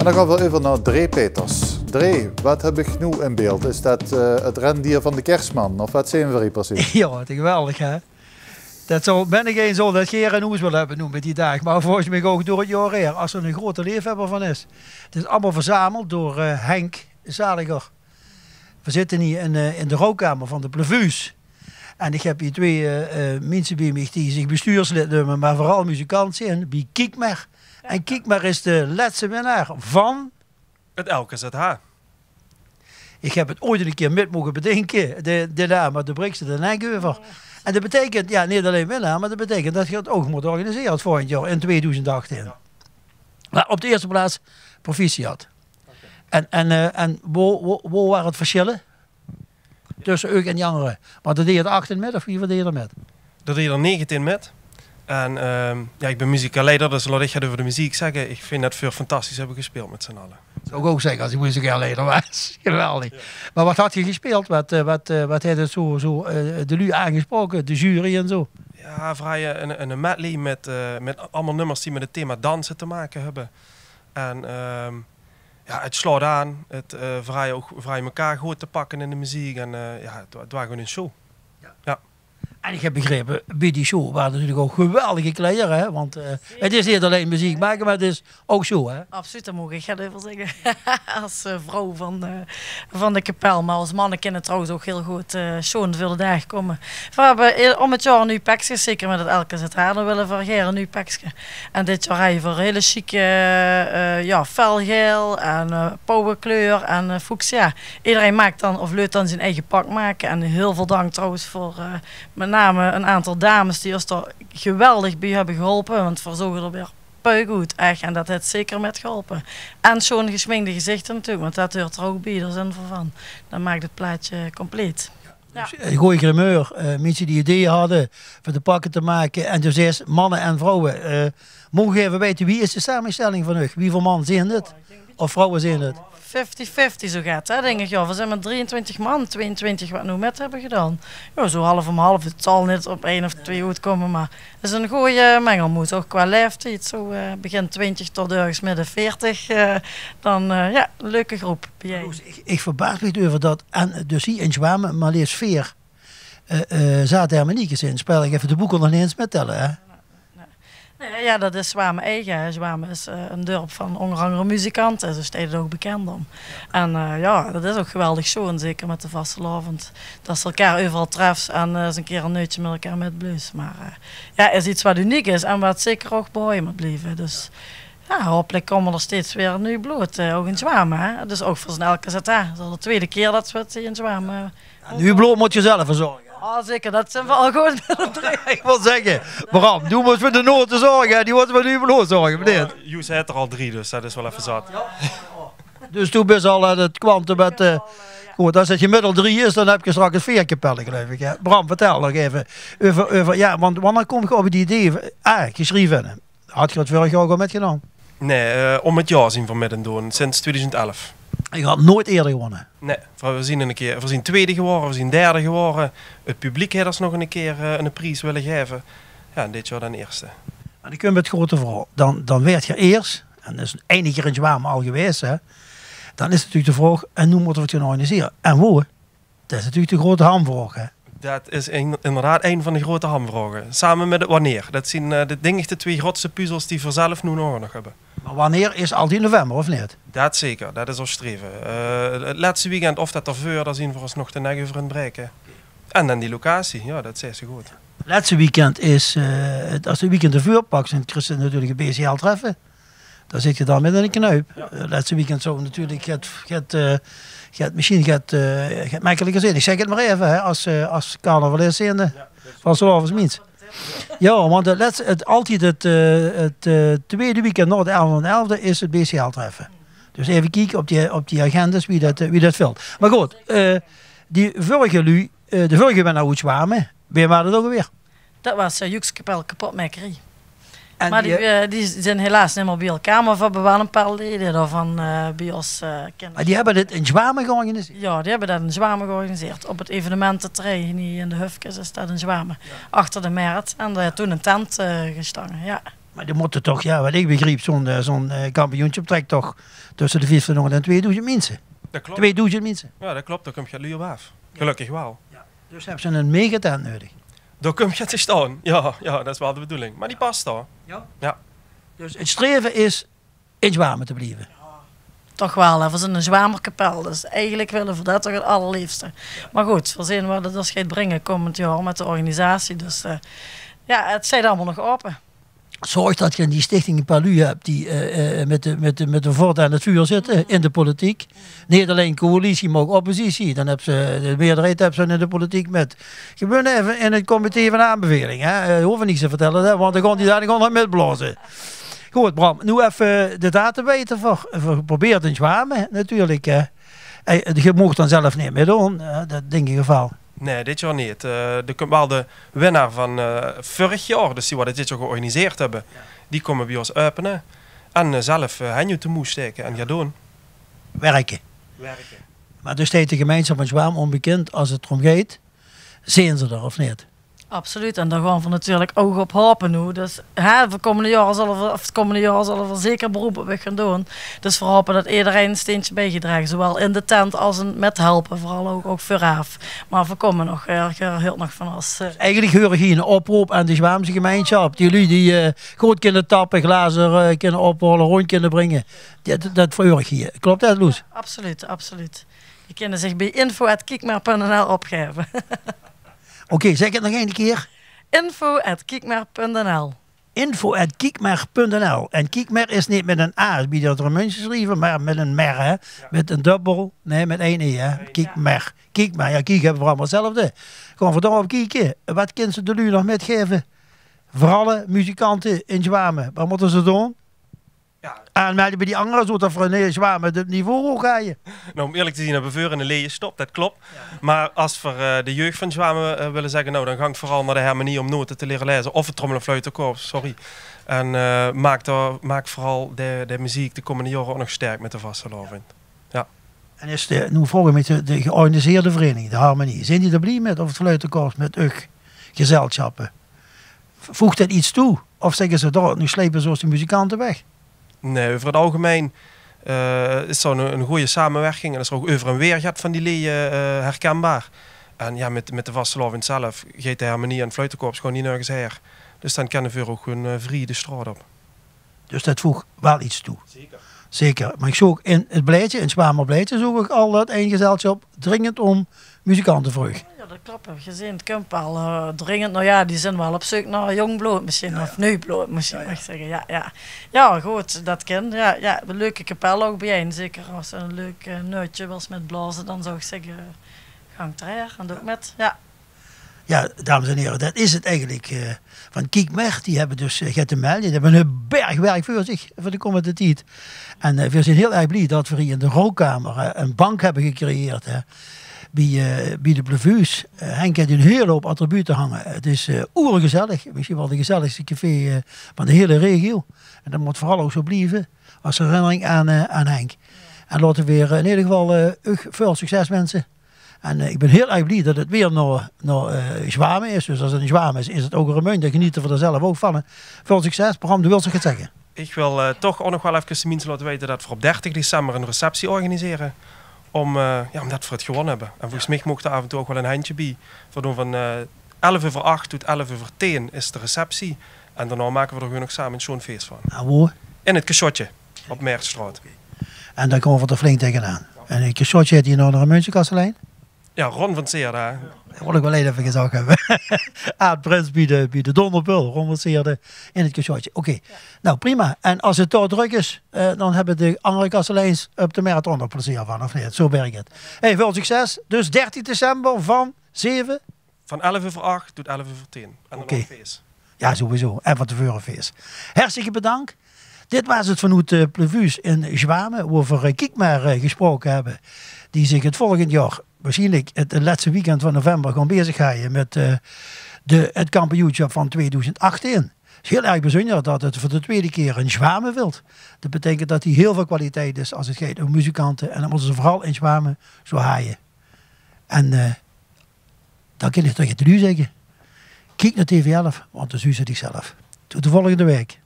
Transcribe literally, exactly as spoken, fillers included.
En dan gaon v'r euver nao Dré Peters. Dré, wat höb ich noe in beeld? Is det, eh, 't rendier van de Kersman? Of wat zeen v'r hie precies? Jao, wat geweldig, hè? Det zal, mennigeen zal det gaer in hoes wille höbbe noe mit die daag. Mer volges mich ouch door 't jaor haer, es 'r 'ne groete leefhöbber van is. 't Is allemaol verzameld door, eh, Henk Zaliger. V'r zitte hie in, eh, in de rouwkamer van de Plevuus. En ich höb hie twee, eh, eh, minse bie mich die zich bestuurslid neume, mer veural muzikant zeen, bie Kiek Mer. En Kiek Mer is de lètste winnaar van 't L K Z H. Ich höb 't ooit 'ne kier mit moge bedinke, de, de naam, mer doe brings te de nek euver. En det beteikent, jao, neet allein winnaar, mer det beteikent det geer 't ouch mót organisere volgend jaor in tweedoezend achttien. Jao. Mer op de ierste plaats, proficiat. En, en, eh, en wo, wo, wo wore 't versjille? Tösse uch en die angere. Want d'r deje d'r achttien mit, of wieväöl deje d'r mit? D'r deje d'r negentien mit. En, ehm, jao, ich bön muzikaal leider, dus laot ich 't euver de meziek zègke. Ich vinj det veer fantastisch höbbe gespeeld mit z'n alle. Zou ich ouch zègke, es ich muzikaal leider waas. Geweldig. Jao. Mer wat hat geer gespeeld? Wat, eh, wat, eh, wat haet 't zo, zo, eh, de luuj aangesproke, de jury en zo? Jao, v'r haje 'n, 'n medley mit, eh, mit allemaol nummers die mit 't thema danse te make höbbe. En, ehm, jao, 't slaot aan. 't, eh, v'r haje ouch, v'r haje mekaar good te pakke in de meziek. En, eh, jao, 't wa-, 't waas gewoon 'n show. Jao. Jao. En ich höb begrepe, bie die show wore natuurlik ouch geweldige kleier, hè? Want, eh, 't is neet allein meziek make, mer 't is ouch show, hè? Absoluut, dao mót ich get euver zègke. Es, eh, vrouw van, eh, van de kapel, mer es manne kinne trouwens ouch hiel good, eh, sjoon veur de daag kómme. V'r höbbe, eh, óm 't jaor 'n nuuj pekske, zeker mit 't L K Z H, dan wille v'r gaer 'n nuuj pekske. En dit jaor höbbe v'r hiel sjiek, eh, jao, felgael en, eh, pauwekleur en, eh, fuchsia. Ederein maak dan, of leut dan zien eige pak make. En hiel väöl dank trouwens veur, eh, mit name 'n aantal dames die ós dao geweldig bie höbbe geholpe. Want v'r zoge d'r weer puigoed, ech. En det haet zeker mit geholpe. En sjoon gesjminkde gezichter natuurlik, want det huurt d'r ouch bie, dao zeen v'r van. Det maak 't plaetje compleet. Jao. Dus, eh, gooj grimeur, eh, minse die ideeë hadde veur de pakke te make. En dus ieërs manne en vrouwe. Eh, moge v'r eve weite, wie is de samesjtèlling van uch? Wieväöl man zeen 't? Of vrouwe zeen 't? Fifty fifty zoe get, hè, dink ich. Jao, v'r zeen mit drieëntwintig man, twieëntwintig wat noe mit höbbe gedaon. Jao, zoe half óm half. 't Zal neet op ein of twee oetkómme, mer 't is 'n gooj mengelmoed. Ouch qua laeftied, zoe, eh, begin twintig tot örges midde veertig, eh, dan, eh, jao, 'n leuke groep bie-ein. Loes, ich, ich verbaas mich euver det, en, eh, dus hie in Zjwame mer leefs veer, eh, eh, zaate hermeniekes in. Spel ich effe de boeke nog neet ins mittèlle, hè? Nae, jao, det is Zjwame eige, hè. Zjwame is, eh, 'n dörp van ónger angere muzikante, zoe steit 't ouch bekènd óm. En, eh, jao, det is ouch geweldig sjoon, zeker mit de vastelaovend. Des se elkaar euveral trefs en, eh, ins 'ne kier 'n neutje mit elkaar mitbleufs. Mer, eh, jao, is get wat uniek is en wat zeker ouch bie mit blieve. Dus jao, haopelik kómme d'r steeds weer nuuj blood, eh, ouch in Zjwame, hè. Dus ouch veur zien L K Z H. 't Is al de twiede kier det v'r 't hie in Zjwame, eh, Nuuj blood mót geer zelf verzörge. Oh, zeker, det zeen v'r al good mit d'r drie. Ich wól zègke, Bram, doe mós veur de note zörge, hè. Die mós veur nuuj blood zörge, meneer. Jao, Joes haet d'r al drie, dus det is waal effe zat. Dus doe bis al aan 't kwantum mit, eh, good, es 't gemiddeld drie is, dan höb geer straks veer kapelle, geluif ich, hè. Bram, vertèl nog effe euver, euver, jao, want wannieër kómp geer op 't idee? Ah, geschreve. Hat geer 't veurig jaor ouch al mitgedaon? Nae, eh, óm 't jaor zeen v'r mit aan 't doon, sinds tweeduizend elf. Geer hat noeats ieërder gewónne? Nae, v'r, v'r zeen 'ne kier, v'r zeen twiede gewore, v'r zeen derde gewore. 't Publiek haet ós nog 'ne kier, eh, 'ne pries wille gaeve. Jao, en dit jaor dan ieërste. Mer dan kump 't groete verhaol. Dan, dan waert geer ieërs, en det is einige kier in Zjwame al gewaes, hè. Dan is natuurlik de vraog, en noe mótte v'r 't gaon organisere. En wo? Det is natuurlik de groete hamvraog, hè? Det is in-, inderdaad ein van de groete hamvraoge. Same mit 't wannieër. Det zeen, eh, de, dink ich, de twee groetste puzzels die v'r zelf noe nog, nog höbbe. Mer wannieër is altied november, of neet? Det zeker, det is ós sjtreve. Eh, 't lètste weekend of det d'rveur, dao zeen v'r ós nog de nek euver aan 't braeke. En dan die locatie, jao, det zaes se good. 't Lètste weekend is, eh, 't, es se 't weekend d'rveur paks, dan kriegs se natuurlik 't B C L-treffe. Dao zits se dan mit in de knuip. Jao. Eh, lètste weekend zou natuurlik get, get, eh, get, mesjien get, eh, get mekkeliker zeen. Ich zègk 't mer effe, hè, es, eh, es carnavalist zeende. Jao, det is vastelaovesmins. Jao, want 't lètste, 't, altied 't, eh, 't, eh, twiede weekend nao de elfde van de elfde is 't B C L-treffe. Dus effe kieke op die, op die agenda's wie det, eh, wie det vilt. Mer good, eh, die vörige luuj, eh, de vörige winnaar oet Zjwame, wae waas det ouch alweer? Det waas, eh, joekskapel Kapotmaekerie. En mer die, die, eh, die zeen helaas neet mier bie-ein, mer v'r höbbe waal 'n paar leje daovan, eh, bie ós, eh, kinder. Mer die höbbe dit in Zjwame georganiseerd? Jao, die höbbe det in Zjwame georganiseerd. Op 't evenementeterrein hie in de Hufkes is det in Zjwame. Jao. Achter de mert. En dao haet toen 'n tent, eh, gestange, jao. Mer die mótte toch, jao, wat ich begriep, zo'n, eh, zo'n, eh, kampioensjap trèk toch tösse de vieftienhóngerd en tweedoezend minse. Det klop. Tweedoezend minse. Jao, det klop. Dao kump get luuj op aaf. Gelökkig waal. Jao. Dus höbs se ein mega tent nudig. Dao kump get te sjtaon. Jao, jao, det is waal de bedoeling. Mer die pas dao. Jao. Jao. Dus 't sjtreve is in Zjwame te blieve. Toch waal, hè. Veer zeen ein Zjwamer kapel, dus eigelik wille veer det toch 't allerleefste. Mer good, veer zeen waat det ós geit bringe kómmend jaor mit de organisatie. Dus, eh, jao, 't steit allemaol nog aope. Zörg det se in die stichting ein paar luuj höbs die, eh, eh, mit de, mit de, mit de vot aan 't vuur zitte in de politiek. Neet allein coalitie, mer ouch oppositie. Dan höbs se de meerderheid höbs se in de politiek mit. Gewoon effe in 't comité van aanbeveling, hè. Eh, hoof niks te vertèlle, hè, want dan gaon die dao gewoon nog mitblaoze. Good, Bram, noe effe de data weite. Veer, veer probere in Zjwame natuurlik, hè. Eh, ge moogt dan zelf neet mitdoon, hè, det dink ich waal. Nae, dit jaor neet. Eh, d'r kump waal de winnaar van, eh, vörig jaor, dus die waat 't dit jaor georganiseerd höbbe, die kómme bie ós äöpene. En, eh, zelf, eh, henj oet de moes staeke en gaon doon. Wirke. Wirke. Mer dus steit de gemeinsjap van Zjwame ónbekind es 't d'róm geit, zeen ze d'r, of neet? Absoluut, en dao gaon veer natuurlik ouch op haope noe. Dus, hè, veur kómmende jaor zölle veer, of 't kómmende jaor zölle veer zeker beroep op uch gaon doon. Dus veer haope det ederein ein steintje biegedraag, zowaal in de tent es in, mit helpe, veural ouch, ouch veuraaf. Mer veer kómme nog, eh, geer huurt nog van ós, eh. Eigelik heur ich hie ein oproop aan de Zjwaamse gemeinsjap. Die luuj die, eh, good kinne tappe, glazer, eh, kinne ophaole, rónd kinne bringe. Det, det verheur ich hie. Klop det, Loes? Absoluut, absoluut. Die kinne zich bie info at kiekmer punt n l opgaeve. Oké, zèk 't nog eine kier. Info at kiekmer punt n l. Info at kiekmer punt n l. En Kiekmer is neet mit ein a, wie det Remunjse sjrieve, mer mit ein mer, hè. Jao. Mit ein dubbel, nae, mit ein e, hè. Kiekmer. Kiekmer, jao, kiek, höbbe veer allemaol 'tzelfde. Gaon veer dao op kieke. Waat kins se de luuj nog mitgaeve? Veural muzikante in Zjwame. Waat mótte ze doon? Jao. Aanmelde bie die angere, zodet veer in Zjwame 't niveau hoogs haje. Noe, óm ierlik te zeen, höbbe veer in de leje sjtop, det klop. Jao. Mer es veer, eh, de jeug van Zjwame, eh, wille zègke, noe, dan gank veural nao de hermenie óm note te liere laeze. Of 't trommel- en fluitekorps, sorry. En, eh, maak dao, maak veural de, de meziek de kómmende jaore ouch nog sterk mit de vastelaovend. Jao. En is de, noe vraog ich mich, de, de georganiseerde vereiniging, de hermenie, zeen die d'r blie mit, of 't fluitekorps, mit uch gezelsjappe? Voegt det get toe? Of zègke ze: "Dao, noe sjleipe ze ós de muzikante weg"? Nae, euver 't algemein, eh, is d'r ein, ein gooj samewirking en is d'r ouch euver en weer get van die leje, eh, herkenbaar. En jao, mit, mit de vastelaovend zelf geit de hermenie en 't fluitekorps gewoon neet nörges haer. Dus dan kinne veer ouch gewoon, eh, vrie de sjtraot op. Dus det voegt waal get toe. Zeker. Zeker. Mer ich zoog in 't blaedje, in 't Zjwamer blaedje, zoog ich al det ein gezelsjap dringend óm muzikante vreug. Jao, det klop. Höb ich gezeen. 't Kump waal, eh, dringend. Noe jao, die zeen waal op zeuk nao jónk blood mesjien, of nuuj blood mesjien, maag ich zègke. Jao, jao. Jao, good, det kin. Jao, jao. Ein leuke kapel ouch biejein. Zeker es se ein leuk, eh, neutje wils mitblaoze, dan zou ich zègke, gank d'r haer en doot mit. Jao. Jao, dames en hiere, det is 't eigelik, eh, van Kiekmer. Die höbbe dus, eh, get te melde. Die höbbe eine berg werk veur zich veur de kómmende tied. En, eh, veer zeen hiel erg blie det veer hie in de rookkamer, eh, ein bank höbbe gecreëerd, hè, bie, eh, bie de Plevuus. Eh, Henk haet hie ein hiel houp attribute hange. 't Is, eh, oergezellig. Mesjien waal de gezelligste café, eh, van de hiele regio. En det mót veural ouch zoe blieve es herinnering aan, eh, aan Henk. En laote veer, eh, in eder geval, eh, uch väöl succes winse. En, eh, ich bön hiel erg blie det 't weer nao, nao, eh, Zjwame is. Dus es 't in Zjwame is, is 't ouch in Remunj. Dan genete veer d'r zelf ouch van, hè. Väöl succes. Bram, doe wils nog get zègke? Ich wil, eh, toch ouch nog waal efkes de minse laote weite det veer op dertig december ein receptie organisere. Óm, eh, jao, ómdet veer 't gewónne höbbe. En volges mich moog d'r aaf en toe ouch waal ein hendje bie. Veer doon van, eh, elf euver ach tot elf euver tieën is de receptie. En daonao make veer d'r gewoon nog same ein sjoon fees van. En wo? In 't Kessotje op Mertstraot. En dan kómme veer d'r flink taengenaan. En 't Kessotje haet hie nog eine Remunjse kastelein? Jao, Ron van Seerde. Wól ich waal effe gezag höbbe. Aad-prins bie de, bie de Donderpul, Ron van Seerde in 't Kessotje. Oké, noe prima. En es 't dao drök is, eh, dan höbbe de anger kasteleins op de Mert ouch nog plezeer van, of neet? Zoe wirk 't. Hey, väöl succes. Dus dertig december van zeve Van elf euver ach tot elf euver tieën. En dan nog fees. Jao, sowieso. En van te veure fees. Hartstikke bedank. Dit waas 't vanoet, eh, Plevuus in Zjwame, wo veer, eh, Kiekmer, eh, gesproke höbbe. Die zich 't volgend jaor, waarsjienlik 't lètste weekend van november, gaon bezig haje mit, eh, de, 't kampioensjap van tweedoezend achttieën. 't Is hiel erg bezunjer det 't veur de twiede kier in Zjwame vilt. Det beteikent det hie hiel väöl kwaliteit is es 't geit óm muzikante. En det mótte ze veural in Zjwame zoe haje. En, eh, dan kin ich toch de luuj zègke: kiek nao T V elf, want dan zuus se dich zelf. Tot de volgende waek.